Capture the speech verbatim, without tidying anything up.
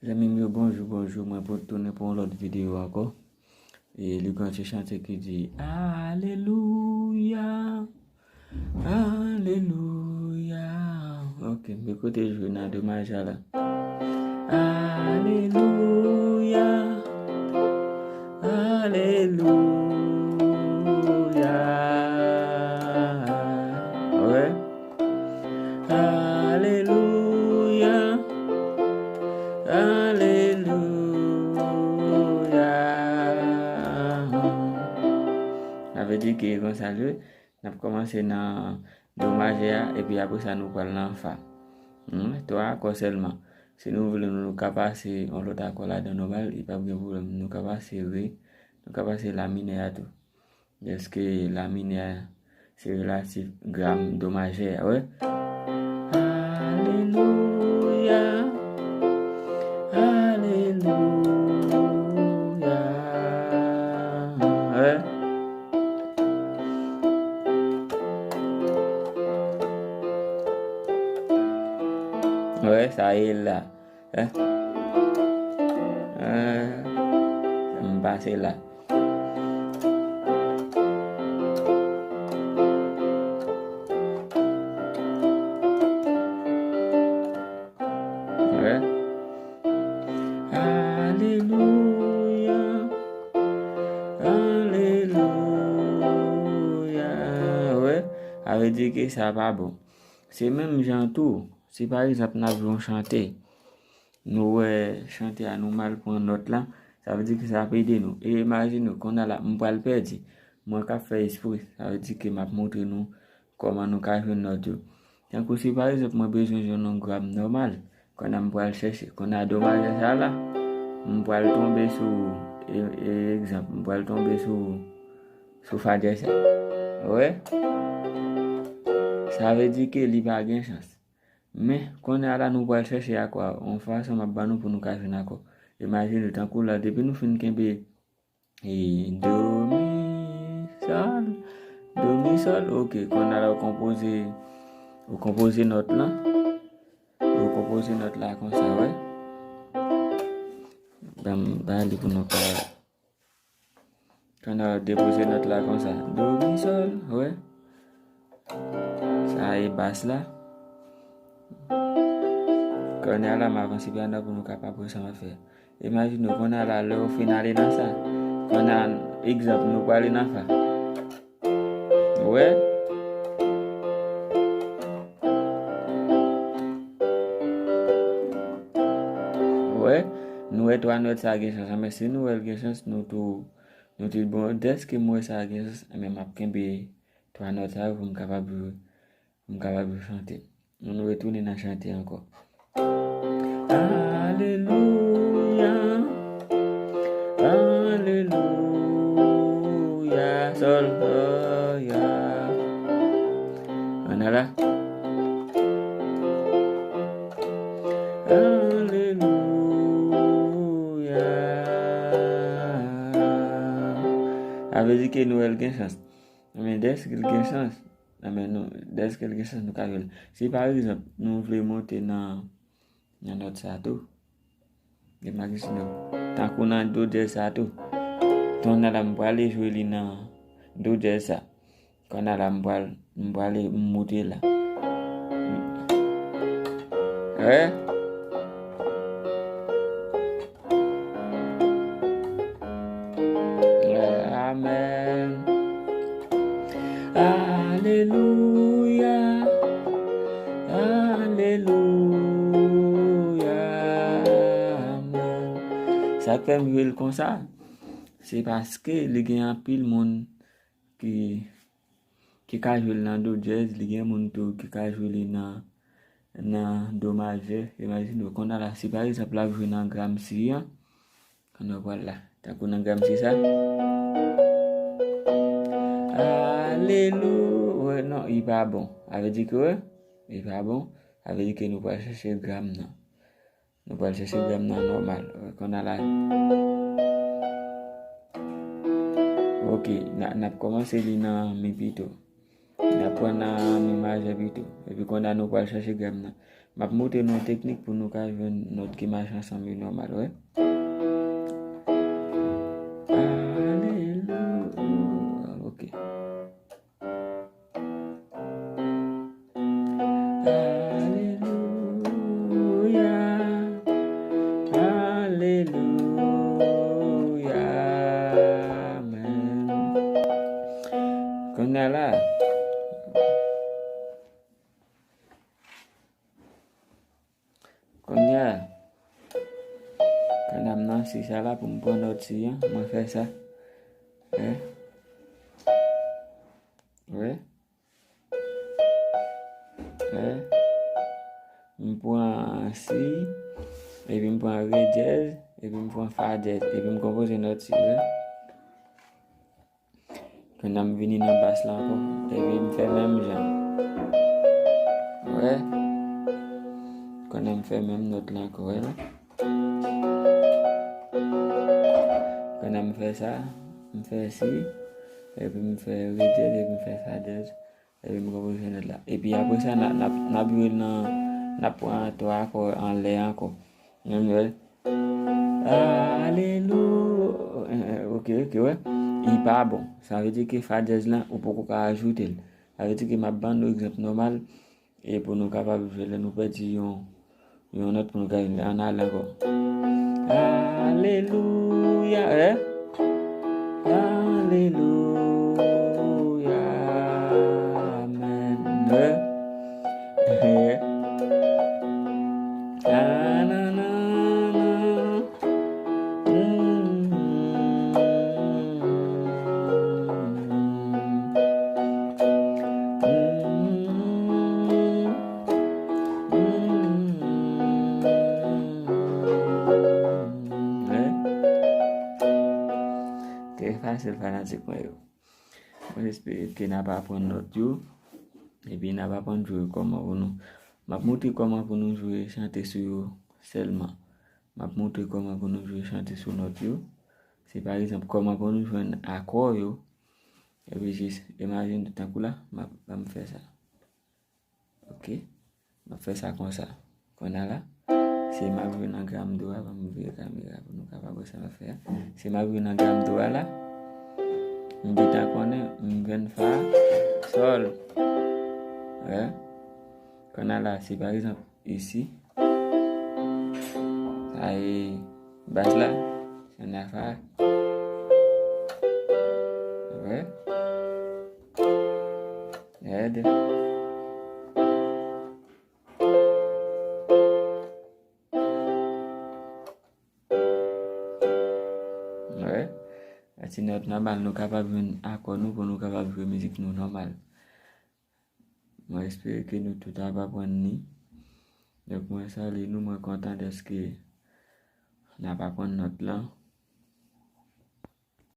Zanmi m yo, bonjou, bonjou. Mwen pou tounen pou yon lòt videyo ankò. E li gen yon ti chante ki di, Alelouya, alelouya. Ok, m kote jwe nan domaj la. Alelouya, alelouya. Wè. Alelouya, alelouya. Sa vle di ke konsa l ye, n ap kòmanse nan do majè a, epi apre sa nou pral nan fa. Hmm, twa akò sèlman. Si nou vle, nou, nou ka pase yon lòt akò ladan nòmal, li p ap gen pwoblèm. Nou ka pase re, nou ka pase la minè a tou. Dèske la minè a se relatif gram do majè a, wè. Alelouya, alelouya, wè. Wè, sa ye la. Wè. Wè. M pase la. Wè. Alelouya. Alelouya. Wè. Sa vle di ke sa pa bon. Se menm jan tou, si pa egzanp n ap jwe yon chante, nou wè chante a nou mal pran nòt la, sa vle di ke sa ap ede nou. E imajine w, kounye a la, m pral pèdi. Mwen k ap fè espre, sa vle di ke m ap montre nou kòman nou ka jwenn nòt yo. Tankou si pa egzanp mwen bezwen jwenn yon gram nòmal, kounye a m pral chèche, kounye a do majè sa la, m pral tonbe sou, e, e, egzanp, m pral tonbe sou, sou fa djèz sa. Wè? Sa vle di ke li pa gen chans. Men, kounye a la nou pral chèche akò a, yon fason m ap ban nou pou nou ka jwenn akò. Imajine tankou la, depi nou fin kenbe e do, mi, sòl, do, mi, sòl. Ok, kounye a la ou konpoze, ou konpoze nòt lan. Ou konpoze nòt la konsa, wè. Ban m, ban li pou nou ka. Kounye a ou depoze nòt la konsa. Do, mi, sòl, wè. Sa e bas la. Kounye a la, m avanse pye a nan pou nou kapab wè sa m ap fè. Imajine w, kounye a la, lè w fin ale nan sa. Kounye a, egzanp, nou prale nan fa. Wè. Wè. Nou wè twa nòt sa gen chans. Men si nou wè l gen chans, nou tou, nou tout bon. Dèske m wè sa gen chans, men m ap kenbe twa nòt sa yo pou m kapab jwe. M kapab chante. Nou retounen nan chante ankò. Alelouya, alelouya, sòl, do, ya. Ann ala. Alelouya. Sa vle di ke nou wè l gen chans. Men dèske l gen chans, Nan men nou, dèske l gen chans nou ka jwe l. Si pa egzanp, nou vle monte nan, nan nòt sa tou, gen magisino. Tankou nan do dyèz sa tou. Kounye a la, m prale jwe li nan do dyèz sa. Kounye a la, m pral, m prale, m moute la. Wè? Amèn. Alelouya. Alelouya. Amèn. Sa k fè m jwe l konsa, se paske li gen anpil moun ki ki ka jwe l nan do dyèz, li gen moun tou ki ka jwe li nan, nan do majè. Imajine w, kounye a la, si pa egzanp l ap jwe nan gram si an, kounye a w pral la, tankou nan gram si sa. Alelou-, wè, non, li pa bon. Sa vle di ke, wè, li pa bon. Sa vle di ke nou pral chèche gram nan. Nou pral chèche gram nan nòmal. Kounye a la. Ok, n a, n ap kòmanse li nan mi pito. N ap pran nan mi majè pito. Epi kounye a nou pral chache gam nan. M ap montre nou yon teknik pou nou ka jwenn nòt ki mache ansanm yo nòmal, wè. Alelouya. Ok. Alelouya. Alelouya. Amèn. Kounye a la. Kounye a. Kanam nan si sa la pou m pran nòt si an. Mwen fè sa. Wè. Wè. Wè. M pran si, epi m pran re dyèz, epi m pran fa dyèz, epi m konpoze nòt si, wè. Kounye a m vini nan bas la ankò, epi m fè menm jan. Wè. Kounye a m fè menm nòt la ankò, wè la. Kounye a m fè sa, m fè si, epi m fè re dyèz, epi m fè fa dyèz, epi m konpoze nòt la. Epi apre sa, n a, n ap, n ap jwe nan, n ap pran twa akò anlè ankò. Menm jwe. Alelouya. Ok, ok, wè. Li pa bon. Sa vle di ke fa dyèz lan, ou poko ka ajoute l. Sa vle di ke m ap ban nou egzanp nòmal. E pou nou kapab jwe lè nou pèdi yon, yon nòt pou nou ka jwenn. Ann ale ankò. Alelouya. Wè. Alelouya. Amèn. Wè. Wè. Ananana. Trè fasil, fanatik mwen yo. Mwen espere ke n ap aprann nòt yo. Epi n ap aprann jwe kòman pou nou. M ap montre kòman pou nou jwe chante sou yo sèlman. M ap montre kòman pou nou jwe chante sou nòt yo. Se pa egzanp kòman pou nou jwenn akò yo. Epi jis imajine tankou la, m ap, m ap fè sa. Ok. M ap fè sa konsa. Kounye a la, si m ap jwe nan gam do a, ban m vire kamera pou nou kapab wè sa m ap fè a. Si m ap jwe nan gam do a la, m gentan konnen, m jwenn fa, sòl. Wè. Kounye a la, si pa egzanp, isi, sa e bas la, kounye a fa. Wè. Rèd. Wè. Sa se nòt nòmal, nou kapab jwenn akò nou pou nou kapab jwe mizik nou nòmal. Mwen espere ke nou tout ap aprann li. Donk, mwen salye nou, mwen kontan dèske n ap aprann nòt lan.